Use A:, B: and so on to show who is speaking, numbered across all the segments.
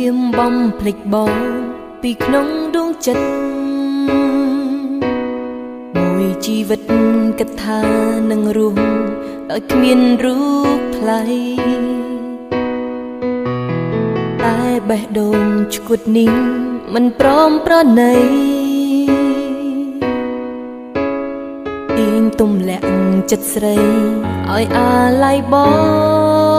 A: យាមបំភ្លេចបងពីក្នុងដួងចិត្តមួយជីវិតគិតថានឹងរស់ដោយគ្មានរូបថ្លៃតែបេះដូងឆ្កួតនេះមិនព្រមប្រណីទាញទម្លាក់ចិត្តស្រីឲ្យអាល័យបង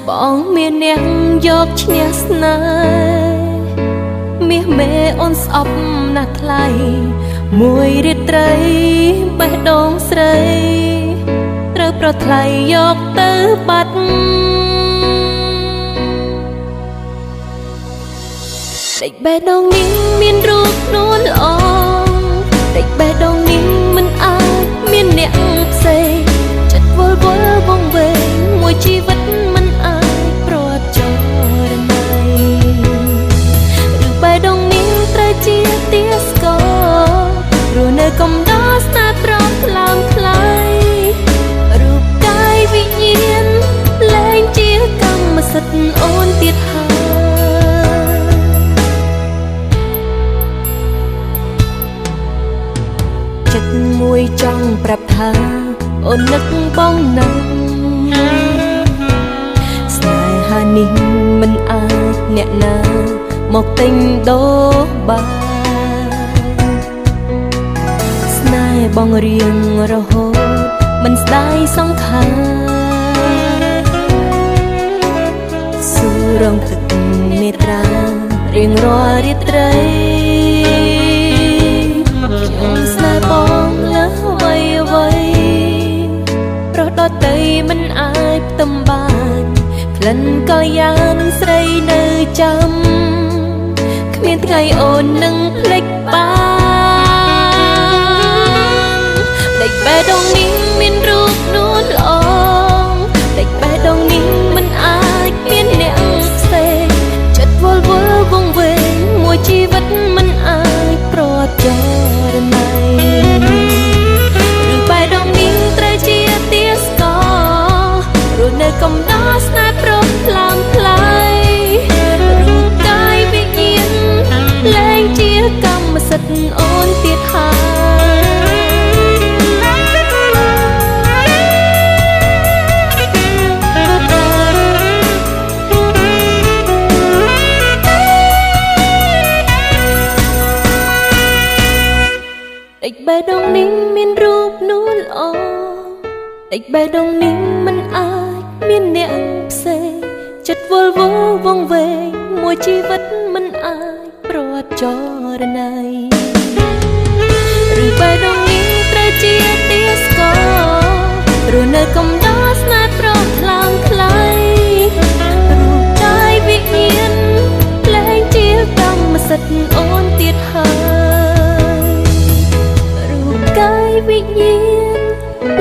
A: បងមានអ្នកយកឈ្នះស្នេហ៍មាសមេអូនស្អប់ណាស់ថ្លៃមួយរាត្រីបេះដូងស្រីត្រូវប្រថ្លៃយកទៅបាត់ដេកបេះដូងនេះមានរូបនួនល្អដេកបេះដូងនេះមិនអាចមានអ្នកផ្សេងចិត្តវល់វល់វង្វេងមួយជីវិតមិនអាចប្រត់ចរណៃឬបេះដូងនេះត្រូវជាទាស្ករព្រោះនៅកំដរស្នេហ៍ប្រថ្លើមថ្លៃរូបកាយវិញ្ញាណលែងជាកម្មសិទ្ធិអូនទៀតហើយចិត្តមួយចង់ប្រាប់ថាអូននឹកបងណាស់ស្នេហានេះមិនអាចអ្នកណាមកទិញដូរបានស្នេហ៍បងរៀងរហូតមិនស្ដាយសង្ខារស៊ូរងទឹកនេត្រារៀងរាល់រាត្រីខ្ញុំស្នេហ៍បងលើសអ្វីអ្វីប្រុសដទៃមិនអាចផ្ទឹមបានក្លិនកល្យានស្រីនៅចាំគ្មានថ្ងៃអូននឹងភ្លេចបានដេកបេះដូងនេះមានរូបនួនល្អដេកបេះដូងនេះមិនអាចមានអ្នកផ្សេងចិត្តវល់វល់វង្វេងមួយជីវិតមិនអាចប្រត់ចរណៃឬបេះដូងនេះត្រូវជាទាស្កររស់នៅកំដរស្នេហ៍ប្រថ្លើមថ្លៃរូបកាយវិញ្ញាណលែងជាកម្មសិទ្ធិអូនទៀតហើយដេកបេះដូងនេះមានរូបនួនល្អដេកបេះដូងនេះមិនអាចមានអ្នកផ្សេងចិត្តវល់វល់វង្វេងមួយជីវិតមិនអាចប្រត់ចរណៃឬបេះដូងនេះត្រូវជាទាស្កររស់នៅកំដរស្នេហ៍ប្រថ្លើមថ្លៃរូបកាយវិញ្ញាណលែងជាកម្មសិទ្ធិអូនទៀតហើយរូបកាយវិញ្ញាណ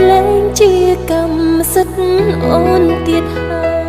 A: លែងជាកម្មសិទ្ធិអូនទៀតហើយ